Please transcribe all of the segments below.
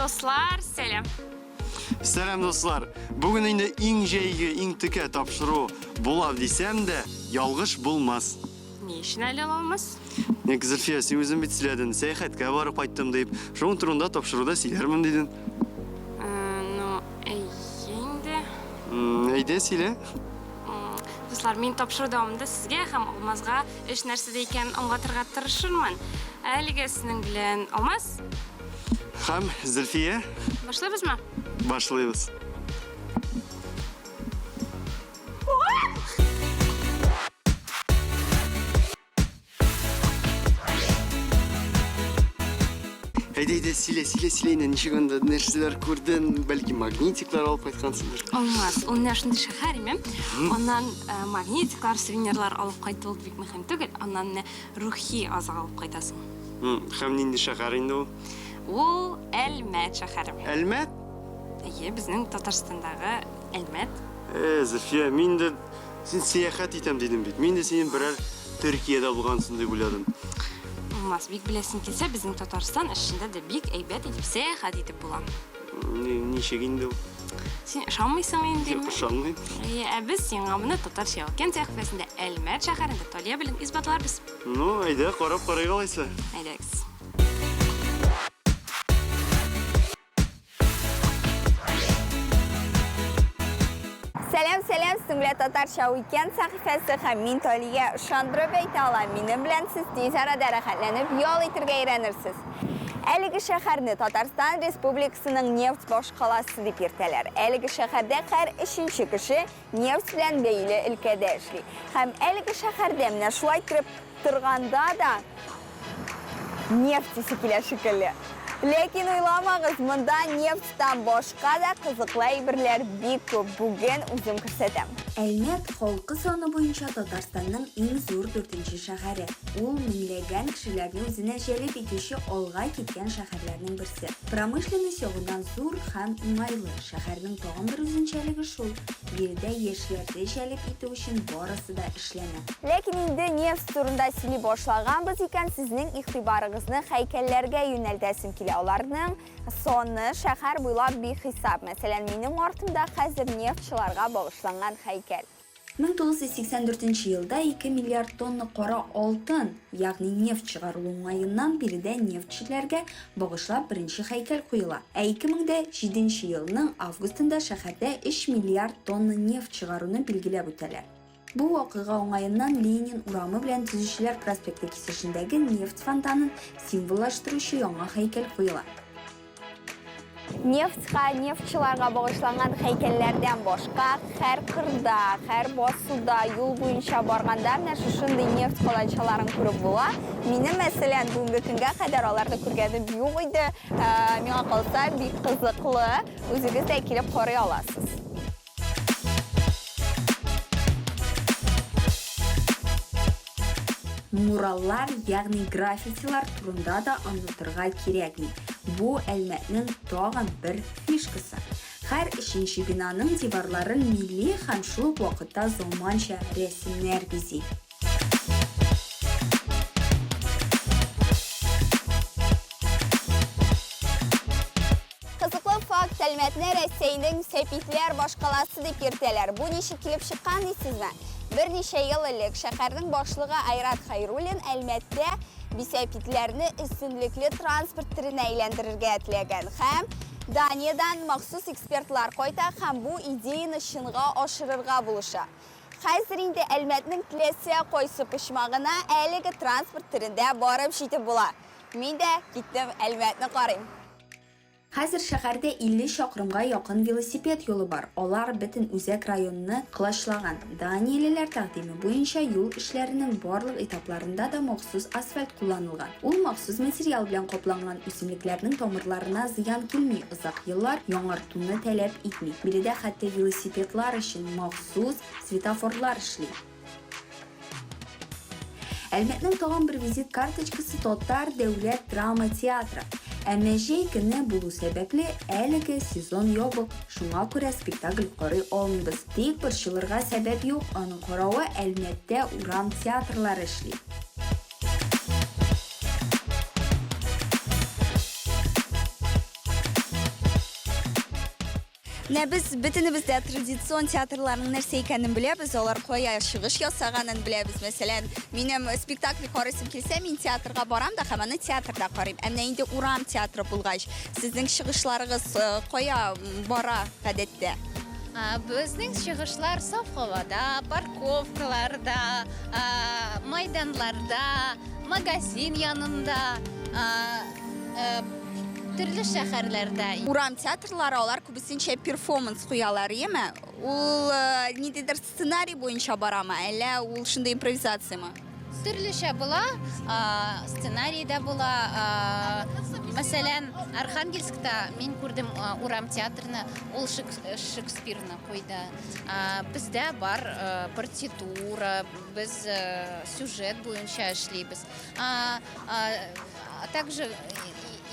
Дуслар, сәлам! Сәлам, дуслар! Бүген инде иң җәйге, иң текә тапшыру була дисәм дә, ялгыш булмас. Ни өчен әле алмас? Ник, Зөлфия, син үзең бит сөйләдең, сәяхәткә барып кайттым дип. Шуның турында тапшыруда сөйләрмен дидең. Ну, әйе инде. Әйдә, сөйлә. Дуслар, мин тапшыру дәвамында сезгә һәм Алмазга эш нәрсәдә икәнен аңлатырга тырышырмын. Әлегә сезнең белән Алмаз. Һәм Зөлфия. Башлыйбызмы? Башлыйбыз. Әйдә, әйдә, сөйлә, сөйлә, сөйлә инде, ничек анда нәрсәләр күрдең, бәлки магнитиклар алып кайткансыңдыр. Алмаз, ул менә шундый шәһәр, име? Аннан э, магнитиклар, сувенирлар алып кайту ул бик мөһим түгел, аннан менә рухи азык алып кайтасың. Һәм нинди шәһәр инде ул? Ул Әлмәт шәһәре. Әлмәт? Әйе, безнең Татарстандагы Әлмәт. Э, Зөлфия, мин дә син сәяхәт итәм дидем бит. Мин дә синең берәр Төркиядә булгансың дип уйладым. Алмаз, бик беләсең килсә, безнең Татарстан эчендә дә бик әйбәт итеп сәяхәт итеп була. Ничек инде ул? Син ышанмыйсың инде. Юк, ышанмыйм. Әйе, ә без сиңа моны Татарча Ялкын сәхифәсендә Әлмәт шәһәрендә Талия белән исбатларбыз. Ну, әйдә, карап карыйк алайса. Әйдәгез. Сәлам, сәлам, сезнең белән Татарча Уикенд сәхифәсе һәм мин Талия. Ышандырып әйтә алам, минем белән сез тиз арада рәхәтләнеп ял итергә өйрәнерсез. Әлеге шәһәрне Татарстан Республикасының нефть башкаласы дип йөртәләр. Әлеге шәһәрдә һәр өченче кеше нефть белән бәйле өлкәдә эшли. Һәм әлеге шәһәрдә менә шулай торып торганда да нефть исе килә шикелле. Ләкин уйламагыз, монда нефтьтан башка да кызыклы әйберләр бик күп. Бүген үзем күрсәтәм. Әлмәт, халкы саны буенча Татарстанның иң зур дүртенче шәһәре. Ул меңләгән кешеләрне үзенә җәлеп итүче алга киткән шәһәрләрнең берсе. Промышленность ягыннан зур һәм уңайлы. Шәһәрнең тагын бер үзенчәлеге шул, биредә яшьләрне җәлеп итү өчен барысы да эшләнә. Ләкин инде нефть турында сөйли башлаганбыз икән, сезнең игътибарыгызны һәйкәлләргә юнәлтәсем килә. Аларның саны шәһәр буйлап бихисап. Мәсәлән, минем артымда хәзер нефтьчыларга багышланган һәйкәл. 1984 нче елда 2 миллиард тонна кара алтын, ягъни нефть чыгарылу уңаеннан биредә нефтьчеләргә багышлап беренче һәйкәл куела. Ә 2007 нче елның августында шәһәрдә 3 миллиард тонна нефть чыгаруны билгеләп үтәләр. Бу вакыйга уңаеннан Ленин урамы белән Төзүчеләр проспекты кисешендәге нефть фонтанын символлаштыручы яңа һәйкәл куела. Нефтька, нефтьчыларга багышланган һәйкәлләрдән башка, һәр кырда, һәр басуда, юл буенча барганда менә шушындый нефть каланчаларын күреп була. Минем, мәсәлән, бүгенге көнгә кадәр аларны күргәнем юк иде. Миңа калса, бик кызыклы. Үзегез дә килеп карый аласыз. Мураллар, ягъни граффитилар турында да онытырга кирәкми. Бу Әлмәтнең тагын бер фишкасы. Һәр өченче бинаның диварларын милли һәм шул ук вакытта заманча рәсемнәр бизи. Кызыклы факт, Әлмәтне Рәсәйнең сәпитләр башкаласы дип йөртәләр. Бу ничек килеп чыккан дисезме? Берничә ел элек шәһәрнең башлыгы Айрат Хәйруллин Әлмәттә бисәпитләрне өстенлекле транспорт төренә әйләндерергә теләгән һәм Даниядән махсус экспертлар кайта һәм бу идеяне чынга ашырырга булыша. Хәзер инде Әлмәтнең теләсә кайсы почмагына әлеге транспорт төрендә барып җитеп була. Мин дә киттем Әлмәтне карыйм. Хәзер шәһәрдә 50 чакрымга якын велосипед юлы бар, алар бөтен үзәк районны колачлаган. Даниялеләр тәкъдиме буенча юл эшләренең барлык этапларында да махсус асфальт кулланылган. Ул махсус материал белән капланган, үсемлекләрнең тамырларына зыян килми, озак еллар яңартуны таләп итми. Биредә хәтта велосипедлар өчен махсус светофорлар эшли. Әлмәтнең тагын бер визит карточкасы Татар дәүләт драма театры. Әмма җәй көне булу сәбәпле, әлеге сезон ябык, шуңа күрә спектакль карый алмыйбыз. Тик борчылырга сәбәп юк, аның каравы Әлмәттә урам театрлары эшли. Менә без бөтенебез дә традицион театрларның нәрсә икәнен беләбез, алар кая чыгыш ясаганын беләбез. Мәсәлән, минем спектакль карыйсым килсә, мин театрга барам да һәм аны театрда карыйм. Ә менә инде урам театры булгач, сезнең чыгышларыгыз э, кая бара гадәттә? Безнең чыгышлар саф һавада, парковкаларда, майданларда, магазин янында, төрле шәһәрләрдә. Урам театрлары алар күбесенчә перформанс куялар, яме? Ул ниндидер сценарий буенча барамы, әллә ул шундый импровизацияме? Төрлечә була, сценарий да була. Мәсәлән, Архангельскта мин күрдем урам театрны, ул Шекспирны куйды. Бездә бар партитура, без сюжет буенча эшлибез. А также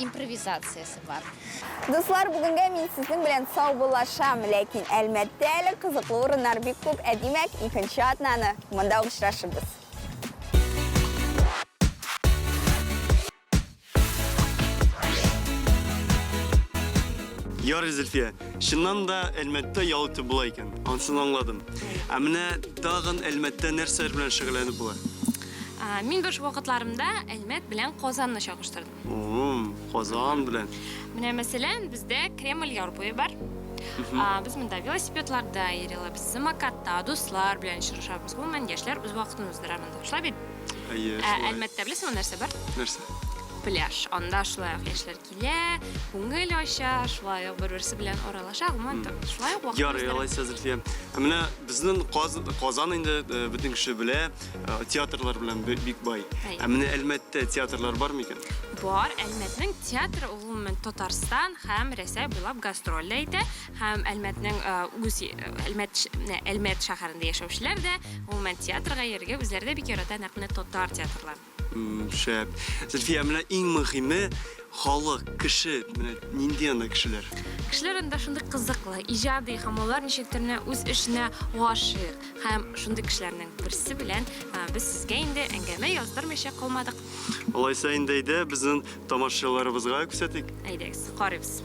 импровизациясе бар. Дуслар, бүгенгә мин сезнең белән саубуллашам, ләкин Әлмәттә әле кызыклы урыннар бик күп, ә димәк, икенче атнаны монда ук очрашырбыз. Ярый, Зөлфия, чыннан да Әлмәттә ял итеп була икән. Ансын аңладым. Ә менә тагын Әлмәттә нәрсәләр белән шөгыльләнеп була? Мин буш вакытларымда Әлмәт белән Казанны чагыштырдым. О, Казан белән. Менә мәсәлән, бездә Кремль яр буе бар. Без монда велосипедларда йөри алабыз, самокатта, дуслар белән очрашабыз. Гомумән, яшьләр үз вакытын уздыра монда. Шулай бит? Әйе, Ә шулай. Әлмәттә беләсеңме нәрсә бар? Нәрсә? Пляж. Анда шулай ук яшьләр килә, күңел ача, шулай ук бер-берсе белән аралаша. Гомумән, шулай ук вакыт Ярый, уздыра. алайса, Зөлфия. Ә менә безнең Казан инде э, бөтен кеше белә, э, театрлар белән бик бай. Әйе. Ә менә Әлмәттә театрлар бар микән? Бар, Әлмәтнең театры гомумән Татарстан һәм Рәсәй буйлап гастроль дә итә. Һәм Әлмәтнең э, үз Әлмәт Әлмәт шәһәрендә яшәүчеләр дә гомумән театрга йөрергә үзләре дә бик ярата, нәкъ менә татар театрларын. Шәп. Зөлфия, менә иң мөһиме халык, кеше, менә нинди анда кешеләр? Кешеләр анда шундый кызыклы, иҗади һәм алар ничектер менә үз эшенә гашыйк. Һәм шундый кешеләрнең берсе белән без сезгә инде әңгәмә яздырмыйча калмадык. Алайса инде әйдә безнең тамашачыларыбызга күрсәтик. Әйдәгез, карыйбыз.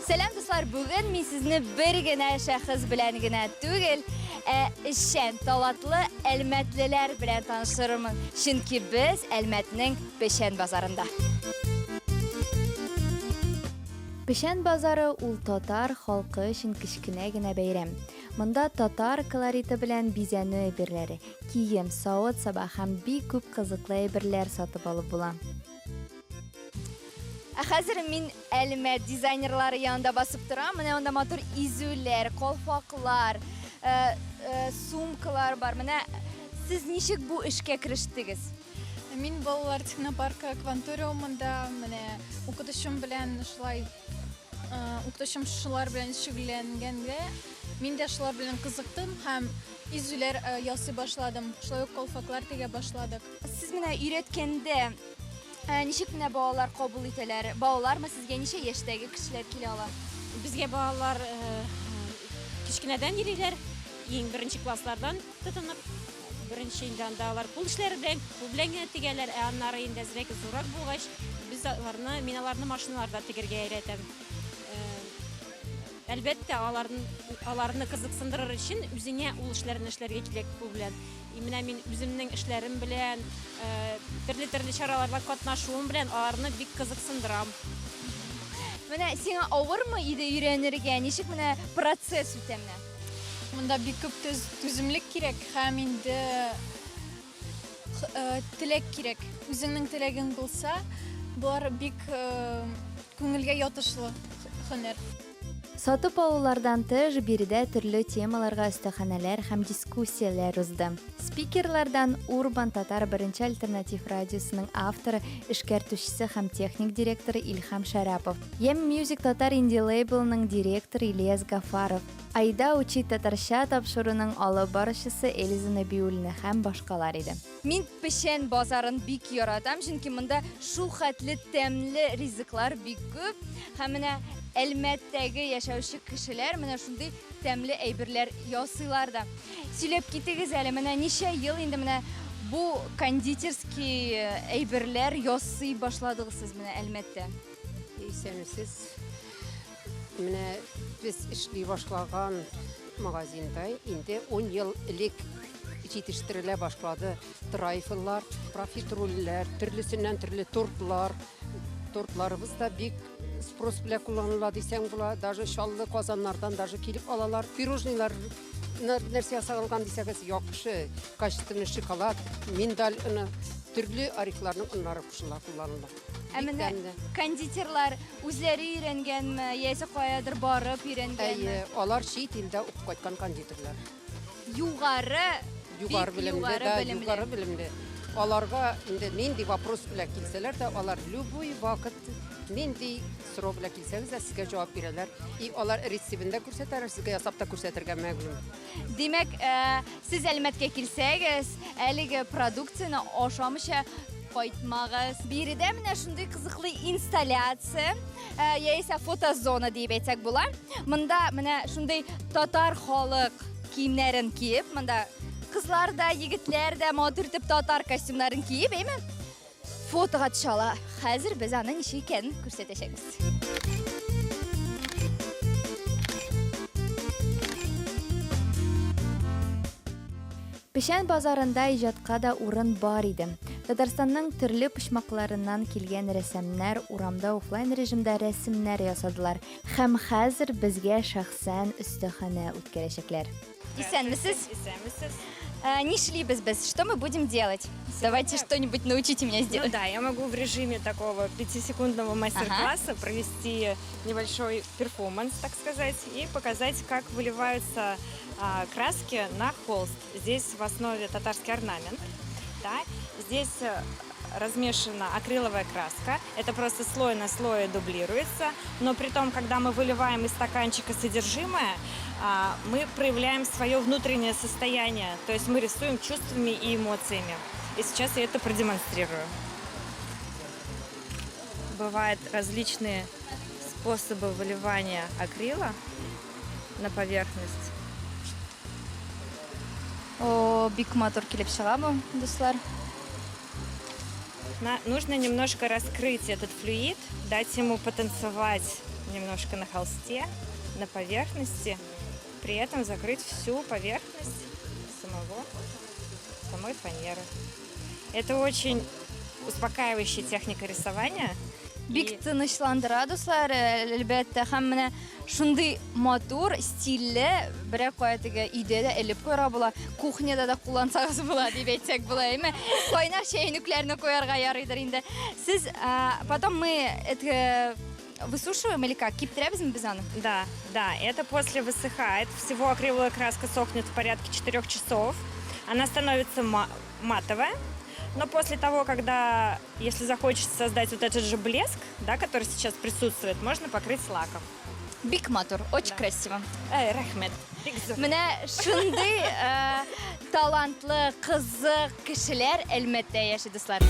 Сәлам, дуслар! Бүген мин сезне бер генә шәхес белән генә түгел, ә эшчән, талантлы әлмәтлеләр белән таныштырырмын. Чөнки без Әлмәтнең Печән базарында. Печән базары ул татар халкы өчен кечкенә генә бәйрәм. Монда татар колориты белән бизәнү әйберләре, Кием, савыт-саба һәм бик күп кызыклы әйберләр сатып алып була. Ә хәзер мин Әлмәт дизайнерлары янында басып торам. Менә монда матур изүләр, калфаклар, э, э, сумкалар бар. Менә сез ничек бу эшкә керештегез? Мин балалар технопаркы кванториумында менә укытучым белән шулай укытучым шулар белән шөгыльләнгәнгә мин дә шулар белән кызыктым һәм изүләр ясый башладым. Шулай ук калфаклар тегә башладык. Сез менә өйрәткәндә ничек менә балалар кабул итәләр? Балалармы сезгә ничә яшьтәге кешеләр килә ала? Безгә балалар кечкенәдән йөриләр, иң беренче класслардан тотынып. Беренче инде анда алар кул эшләре белән, кул белән генә тегәләр, ә аннары инде әзрәк зуррак булгач, без аларны, мин аларны машиналарда тегергә өйрәтәм. Э, әлбәттә, аларны, аларны кызыксындырыр өчен үзеңә ул эшләрне эшләргә кирәк кул белән. И менә мин үземнең эшләрем белән, э, төрле-төрле чараларда катнашуым белән аларны бик кызыксындырам. Менә сиңа авырмы иде өйрәнергә? Ничек менә процесс үтә менә? Монда бик күп төз, түземлек кирәк һәм инде э, теләк кирәк. Үзеңнең теләгең булса, болар бик э, күңелгә ятышлы һөнәр. Сатып алулардан тыш, биредә төрле темаларга остаханәләр һәм дискуссияләр узды. Спикерлардан Урбан татар беренче альтернатив радиосының авторы, эшкәртүчесе һәм техник директоры Илһам Шәрапов, Ем Music татар инди-лейблының директоры Ильяс Гафаров, Айда учить татарча тапшыруның алып баручысы Эльза Нәбиуллина һәм башкалар иде. Мин Печән базарын бик яратам, чөнки монда шул хәтле тәмле ризыклар бик күп. Һәм менә Әлмәттәге яшәүче кешеләр менә шундый тәмле әйберләр ясыйлар да. Сөйләп китегез әле, менә ничә ел инде менә бу кондитерский әйберләр ясый башладыгыз сез менә Әлмәттә? Исәнмесез. Менә без эшли башлаган магазинда инде 10 ел элек җитештерелә башлады трайфллар, профитрольләр, төрлесеннән төрле тортлар. Тортларыбыз да бик спрос белән кулланыла дисәң була. Даже Чаллы, Казаннардан даже килеп алалар. Пирожныйлар нәрсә ясалган дисәгез, яхшы, качественный шоколад, миндаль оны, төрле орехларның оннары кушыла, кулланыла. Ә менә кондитерлар үзләре өйрәнгәнме, яисә каядыр барып өйрәнгәнме? Әйе, алар чит илдә укып кайткан кондитерлар. Югары, югары бик белемле, югары да, белемле. Югары белемле. Аларга инде нинди вопрос белән килсәләр дә, алар любой вакыт нинди сорау белән килсәгез дә, сезгә җавап бирәләр. И алар рецептын да күрсәтәләр, сезгә ясап та күрсәтергә мәгълүм. Димәк, э, сез Әлмәткә килсәгез, әлеге продукцияне ашамыйча кайтмагыз. Биредә менә шундый кызыклы инсталляция, э, яисә фотозона диеп әйтсәк була. Монда менә шундый татар халык киемнәрен киеп, монда кызлар да, егетләр дә матур итеп татар костюмнарын киеп, әйме? Фотога төшә ала. Хәзер без аны ничек икәнен күрсәтәчәкбез. Печән базарында иҗатка да урын бар иде. Татарстанның төрле почмакларыннан килгән рәссамнар урамда офлайн режимда рәсемнәр ясадылар һәм хәзер безгә шәхсән остаханә үткәрәчәкләр. Исәнмесез. Исәнмесез. Э, Нишлибез без? Что мы будем делать? Давайте что-нибудь научите меня Ну сделать. да, я могу в режиме такого пятисекундного мастер-класса провести небольшой перформанс, так сказать, и показать, как выливаются краски на холст. Здесь в основе татарский орнамент. Да? Здесь размешана акриловая краска. Это просто слой на слое дублируется. Но при том, когда мы выливаем из стаканчика содержимое, мы проявляем свое внутреннее состояние. То есть мы рисуем чувствами и эмоциями. И сейчас я это продемонстрирую. Бывают различные способы выливания акрила на поверхность. О, бик матур килеп чыга бу, дуслар. Нужно немножко раскрыть этот флюид, дать ему потанцевать немножко на холсте, на поверхности, при этом закрыть всю поверхность самой фанеры. Это очень успокаивающая техника рисования. Бик тынычландыра, дуслар, әлбәттә, һәм менә шундый матур, стильле, берәр кая теге өйдә дә элеп куярга була, кухняда да куллансагыз була дип әйтсәк була, әйме? Кайнар чәйнекләрне куярга ярыйдыр инде. Сез, потом мы это высушиваем или как? Киптерәбезме без аны? Да, это после высыхает. Всего акриловая краска сохнет в порядке 4 часов. Она становится матовая. Но после того, когда, если захочется создать вот этот же блеск, да, который сейчас присутствует, можно покрыть лаком. Бик матур, очень красиво. Рәхмәт. Бик зур. Менә шундый талантлы, кызык кешеләр Әлмәттә яши, дуслар.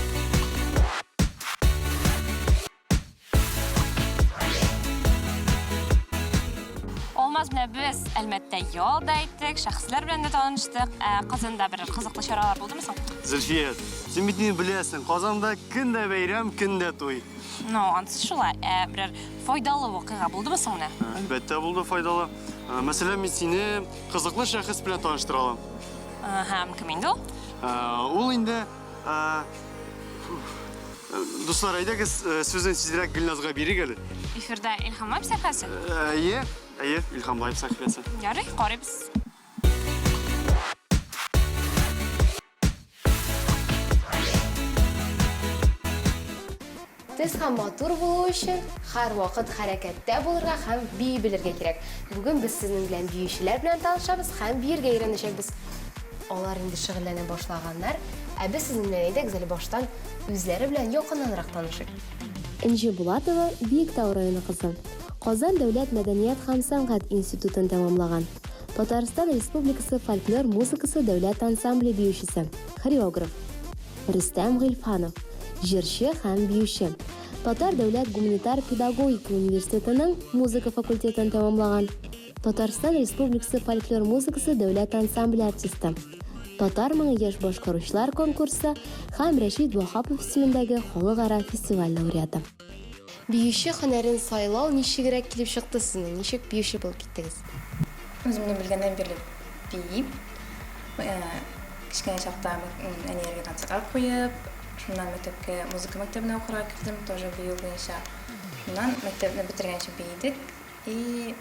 Алмаз, менә без Әлмәттә ял да иттек, шәхесләр белән дә таныштык. Ә Казанда берәр кызыклы чаралар булдымы соң? Зөлфия, син бит инде беләсең, Казанда көн дә бәйрәм, көн дә туй. Ну, анысы шулай. Ә берәр файдалы вакыйга булдымы соң менә? Әлбәттә булды файдалы. Мәсәлән, мин сине кызыклы шәхес белән таныштыра алам. Һәм кем инде ул? Ул инде Дуслар, әйдәгез, сүзен тизрәк Гөлназга бирик әле. Эфирда Илһам Лайф сәхифәсе. Әйе, әйе, Илһам Лайф сәхифәсе. Ярый, карыйбыз. Төз һәм матур булу өчен һәрвакыт хәрәкәттә булырга һәм бии белергә кирәк. Бүген без сезнең белән биючеләр белән танышабыз һәм биергә өйрәнәчәкбез. Алар инде шөгыльләнә башлаганнар, ә без сезнең белән әйдәгез әле баштан үзләре белән якыннанрак танышыйк. Энҗе Булатова, Биектау районы кызы. Казан дәүләт мәдәният һәм сәнгать институтын тәмамлаган. Татарстан Республикасы фольклор музыкасы дәүләт ансамбле биючесе, хореограф. Рөстәм Гыйльфанов, җырчы һәм биюче. Татар дәүләт гуманитар педагогика университетының музыка факультетын тәмамлаган. Татарстан Республикасы фольклор музыкасы дәүләт ансамбле артисты. Татар моңы яшь башкаручылар конкурсы һәм Рәшит Ваһапов исемендәге халыкара фестиваль лауреаты. Биюче һөнәрен сайлау ничегрәк килеп чыкты сезнең? Ничек биюче булып киттегез? Үземне белгәннән бирле биим. Кечкенә чакта әниләргә концертлар куеп, шуннан мәктәпкә, музыка мәктәбенә укырга кердем, тоже бию буенча. Шуннан мәктәпне бетергәнче биедек. И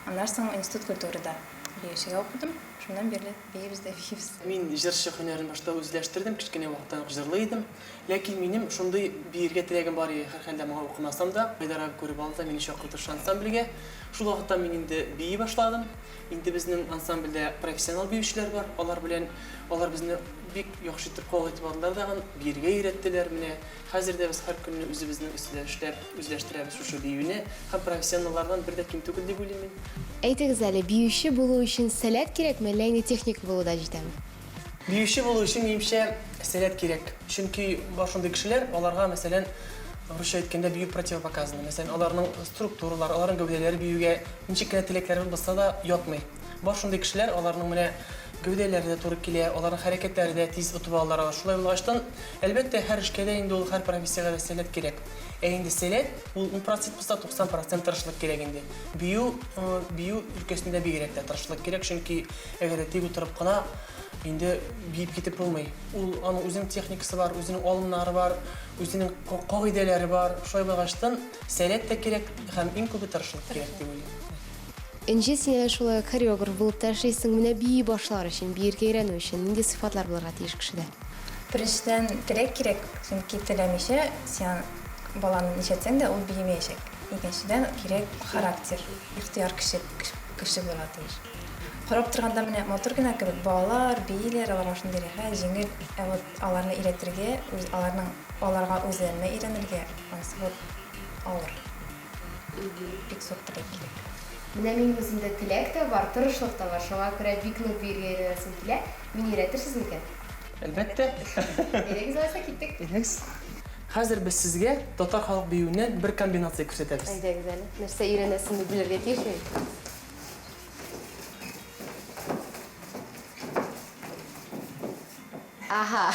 аннан соң институт культурада биючегә укыдым. Шуннан бирле биибез дә биибез. Мин җырчы һөнәрен башта үзләштердем, кечкенә вакыттан ук җырлый идем. Ләкин минем шундый биергә теләгем бар иде, һәрхәлдә моңа укымасам да, Айдар абый күреп алды да мине чакырды шушы ансамбльгә. Шул вакытта мин инде бии башладым. Инде безнең ансамбльдә профессионал биючеләр бар, алар белән, алар безне бик яхшы итеп кабул итеп алдылар тагын, биергә өйрәттеләр. Менә хәзер дә без һәр көнне үзебезнең өстедә эшләп, үзләштерәбез шушы биюне һәм профессионаллардан бер дә ким түгел дип уйлыйм мин. Әйтегез әле, биюче булу өчен сәләт кирәкме, әллә инде техника булу да җитәме? Биюче булу өчен, минемчә, сәләт кирәк. Чөнки бар шундый кешеләр, аларга, мәсәлән, русча әйткәндә, бию противопоказано. Мәсәлән, аларның структуралары, аларның гәүдәләре биюгә ничек кенә теләкләре булса да ятмый. Бар шундый кешеләр, аларның менә гәүдәләре дә туры килә, аларның хәрәкәтләре дә тиз отып алалар алар. Шулай булгачтан, әлбәттә, һәр эшкә дә инде ул, һәр профессиягә дә сәләт кирәк. Ә инде сәләт, ул ун процент булса, 90 процент тырышлык кирәк инде. Бию, бию өлкәсендә бигрәк тә тырышлык кирәк, чөнки әгәр дә тик утырып кына инде биеп китеп булмый. Ул, аның үзенең техникасы бар, үзенең алымнары бар, үзенең кагыйдәләре бар. Шулай булгачтан, сәләт тә кирәк һәм иң күбе тырышлык кирәк дип уйлыйм. Энҗе, син әле шулай ук хореограф булып та эшлисең. Менә бии башлар өчен, биергә өйрәнү өчен нинди сыйфатлар булырга тиеш кешедә? Беренчедән, теләк кирәк, чөнки теләмичә син баланы нишләтсәң дә, ул биемәячәк. Икенчедән, кирәк характер, ихтыяр көче, көчле булырга тиеш. Карап торганда менә матур гына кебек, балалар бииләр, аларга шундый рәхәт, җиңел. Ә вот аларны өйрәтергә, үз аларның аларга үзләренә өйрәнергә, анысы вот авыр. Бик зур теләк кирәк. Менә минем үземдә теләк тә бар, тырышлык та бар, шуңа күрә бик нык биергә өйрәнәсем килә. Мине өйрәтерсез микән? Әлбәттә. Әйдәгез алайса, киттек. Әйдәгез. Хәзер без сезгә татар халык биюеннән бер комбинация күрсәтәбез. Әйдәгез әле. Нәрсә өйрәнәсемне белергә тиеш мин. Аһа.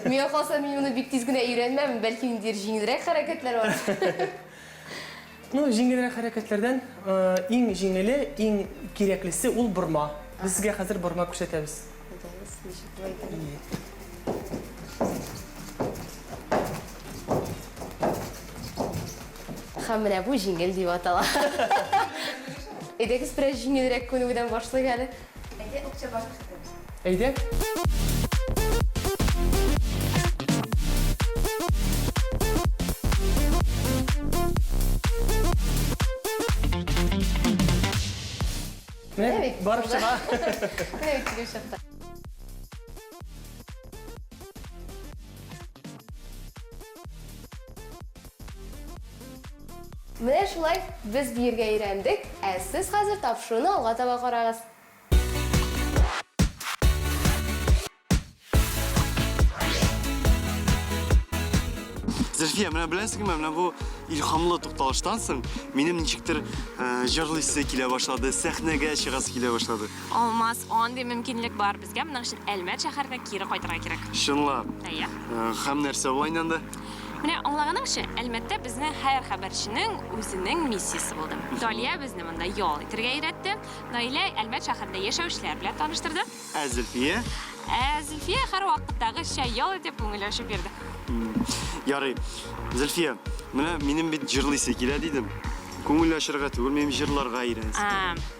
Миңа калса, мин моны бик тиз генә өйрәнмәм, бәлки ниндидер җиңелрәк хәрәкәтләр бар. Ну, җиңелрәк хәрәкәтләрдән э, иң җиңеле, иң кирәклесе ул борма. Без сезгә хәзер борма күрсәтәбез. Әйдәгез, ничек була икән? Һәм менә бу җиңел дип атала. Әйдәгез, бераз җиңелрәк күнегүдән башлыйк әле. Әйдә, үкчә баш күрсәтәбез. Әйдә. Менә барып чыга. Менә бит килеп чыкты. Менә шулай без биергә өйрәндек, ә сез хәзер тапшыруны алга таба карагыз. Зөлфия, менә беләсеңме, менә бу илһамлы тукталыштан соң минем ничектер э, җырлыйсы килә башлады, сәхнәгә чыгасы килә башлады. Алмаз, андый мөмкинлек бар. Безгә моның өчен Әлмәт шәһәренә кире кайтырга кирәк. Чынлап. Әйе. Э, Һәм нәрсә була инде анда? Менә аңлаганыңча, Әлмәттә безнең һәр хәбәрченең үзенең миссиясе булды. Талия безне монда ял итәргә өйрәтте. Наилә Әлмәт шәһәрендә яшәүчеләр белән таныштырды. Ә Зөлфия? Ә Зөлфия һәрвакыттагыча ял итеп, күңел ачып йөрде. Ярый. Зөлфия, менә минем бит җырлыйсы килә дидем. Күңел ачырга түгел, минем җырларга өйрәнәсе килә.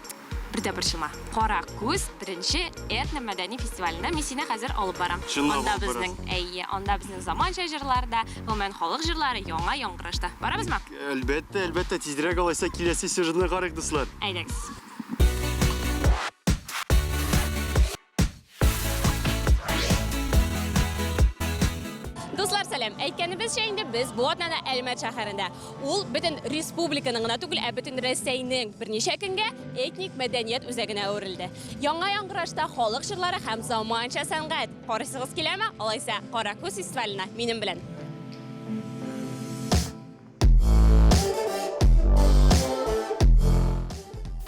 Бер дә борчылма. Кара күз беренче этно-мәдәни фестивалендә мин сине хәзер алып барам. Чынлап Анда алып безнең, әйе, анда безнең заманча җырлар да, гомумән халык җырлары яңа яңгырашта. Барабызмы? Әлбәттә, әлбәттә, тизрәк алайса киләсе сюжетны карыйк, дуслар. Әйдәгез. Дуслар, сәлам! Әйткәнебезчә инде без бу атнада Әлмәт шәһәрендә. Ул бөтен республиканың гына түгел, ә бөтен Рәсәйнең берничә көнгә этник мәдәният үзәгенә әверелде. Яңа яңгырашта халык җырлары һәм заманча сәнгать. Карыйсыгыз киләме? Алайса, Каракүз фестиваленә минем белән.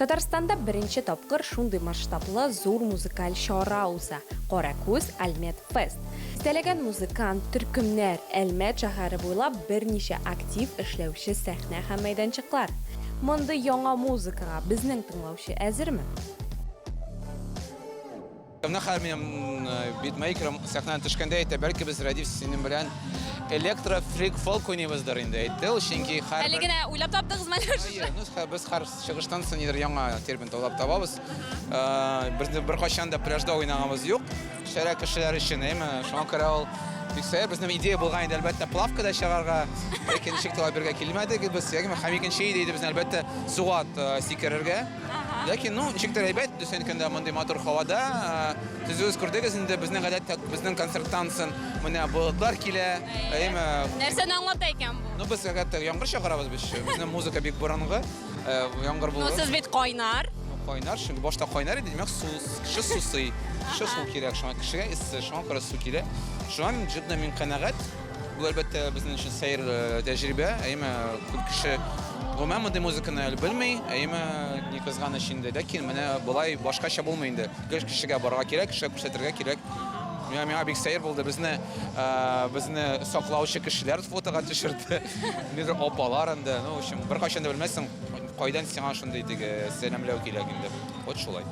Татарстанда беренче тапкыр шундый масштаблы зур музыкаль чара уза, Каракүз Альмет Фест. Дистәләгән музыкант, төркемнәр, Әлмәт шәһәре буйлап берничә актив эшләүче сәхнә һәм мәйданчыклар. Мондый яңа музыкага безнең тыңлаучы әзерме? Менә хәзер минем битмейкерым сәхнәдән төшкәндә әйтә, бәлки без Рәдиф синең белән электро фрик фолк уйныйбыздыр инде, әйтте ул, чөнки һәрбер... Әле генә уйлап таптыгызмы әле шушы? Әйе, ну, без һәр чыгыштан соң нидер яңа термин уйлап табабыз. Безне беркайчан да пляжда уйнаганыбыз юк. Шәрә кешеләр өчен, әйме? Шуңа күрә ул бик сәер. Безнең идея булган иде, әлбәттә, плавкада чыгарга. Ләкин ничек тә бергә килмәдек без. Ягъни һәм икенче идея иде безнең, әлбәттә, суга сикерергә. Ләкин, ну, ничектер әйбәт, дөресен әйткәндә, мондый матур һавада. Сез үзегез күрдегез инде, безнең гадәттә, безнең концерттан соң менә болытлар килә. Әйме? Нәрсәне аңлата икән бу? Ну, без гадәттә яңгыр чакырабыз без. Безнең музыка бик борынгы. Яңгыр Ну, булыр. сез бит кайнар. Ну, кайнар, чөнки башта кайнар иде, димәк, су, кеше сусый. Кеше су кирәк, шуңа кешегә эссе, шуңа күрә су килә. Шуңа мин җитди мин канәгать. Бу, әлбәттә, безнең өчен сәер тәҗрибә. Әйме, күп кеше гомумән мондый музыканы әле белми. Әйме, ни кызганыч инде. Ләкин менә болай башкача булмый инде. Гел кешегә барырга кирәк, кешегә күрсәтергә кирәк. Миңа, миңа бик сәер булды. Безне, безне саклаучы кешеләр фотога төшерде. Нидер апалар инде. Ну, в общем, беркайчан да белмәссең, кайдан сиңа шундый теге сәламләү килә инде. Вот шулай.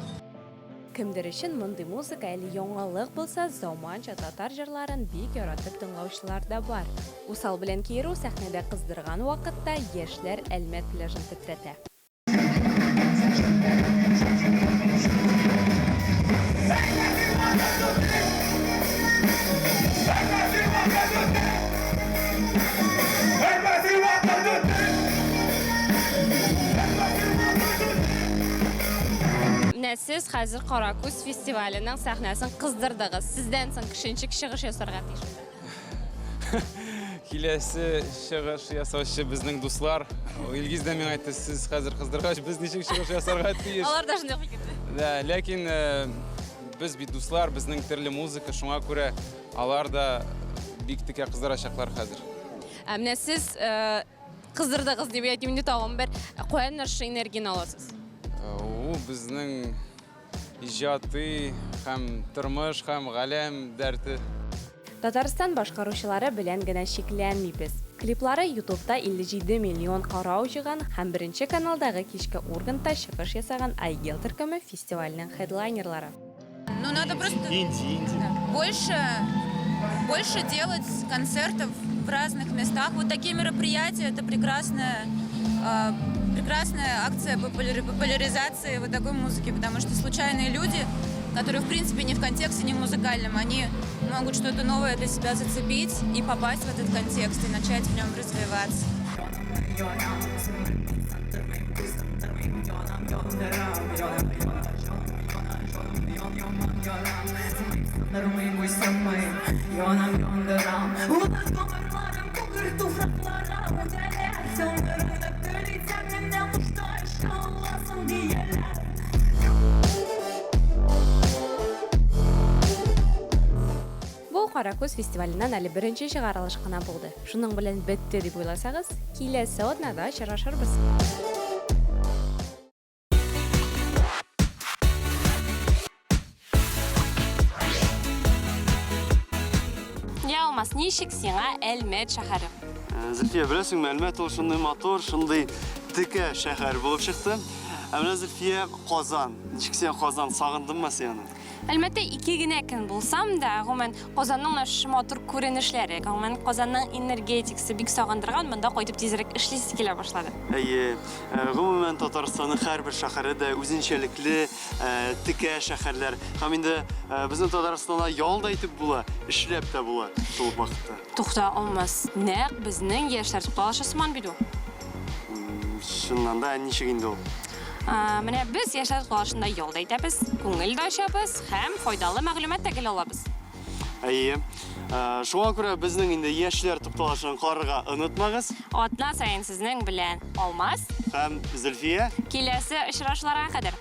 Кемдер өчен мондый музыка әле яңалык булса, заманча татар җырларын бик яратып тыңлаучылар да бар. Усал белән Киеру сәхнәдә кыздырган вакытта яшьләр Әлмәт пляжын тетрәтә. Менә сез хәзер Каракүз фестиваленең сәхнәсен кыздырдыгыз. Сездән соң кеше ничек чыгыш ясарга тиеш монда? Киләсе чыгыш ясаучы безнең дуслар. Илгиз дә миңа әйтте, сез хәзер кыздыргач, без ничек чыгыш ясарга тиеш? Алар да шундый фикердә. Да, ләкин э, без бит дуслар, безнең төрле музыка, шуңа күрә алар да бик текә кыздырачаклар хәзер. Ә менә сез э, кыздырдыгыз дип әйтим инде тагын бер. Каян шушы энергияне аласыз? Э, ул безнең иҗаты һәм тормыш һәм галәм дәрте. Татарстан башкаручылары белән генә чикләнмибез. Клиплары Ютубта 57 миллион карау җыйган һәм Беренче каналдагы Кичке Ургантта чыгыш ясаган Айгел төркеме фестивальнең хедлайнерлары. Ну, надо просто больше, больше делать концертов в разных местах. Вот такие мероприятия – это прекрасная, прекрасная акция популяризации вот такой музыки, потому что случайные люди, которые, в принципе, не в контексте, не в музыкальном, они могут что-то новое для себя зацепить и попасть в этот контекст, и начать в нем развиваться. Бу Каракүз фестиваленнән әле беренче чыгарылыш кына булды. Шуның белән бетте дип уйласагыз, киләсе атнада очрашырбыз. Я Алмаз, ничек сиңа Әлмәт шәһәре? Э, Зөлфия, беләсеңме, Әлмәт ул шундый матур, шундый текә шәһәр булып чыкты. Ә менә Зөлфия, Казан. Ничек сиңа Казан? Сагындыңмы син аны? Әлмәттә ике генә көн булсам да, гомумән, Казанның менә шушы матур күренешләре, гомумән, Казанның энергетикасы бик сагындырган, монда кайтып тизрәк эшлисе килә башлады. Әйе, э, гомумән, Татарстанның һәрбер шәһәре дә үзенчәлекле, Э, текә шәһәрләр. Һәм инде э, безнең Татарстанда ял да итеп була, эшләп тә була шул ук вакытта. Тукта, Алмаз, нәкъ безнең яшьләр тукталышы сыман бит ул. Чыннан да, ничек инде ул? Менә без яшьләр тукталышында ял да итәбез, күңел дә ачабыз һәм файдалы мәгълүмат та гел алабыз. Әйе. Э, шуңа күрә безнең инде яшьләр тукталышын карарга онытмагыз. Атна саен сезнең белән Алмаз һәм Зөлфия. Киләсе очрашуларга кадәр.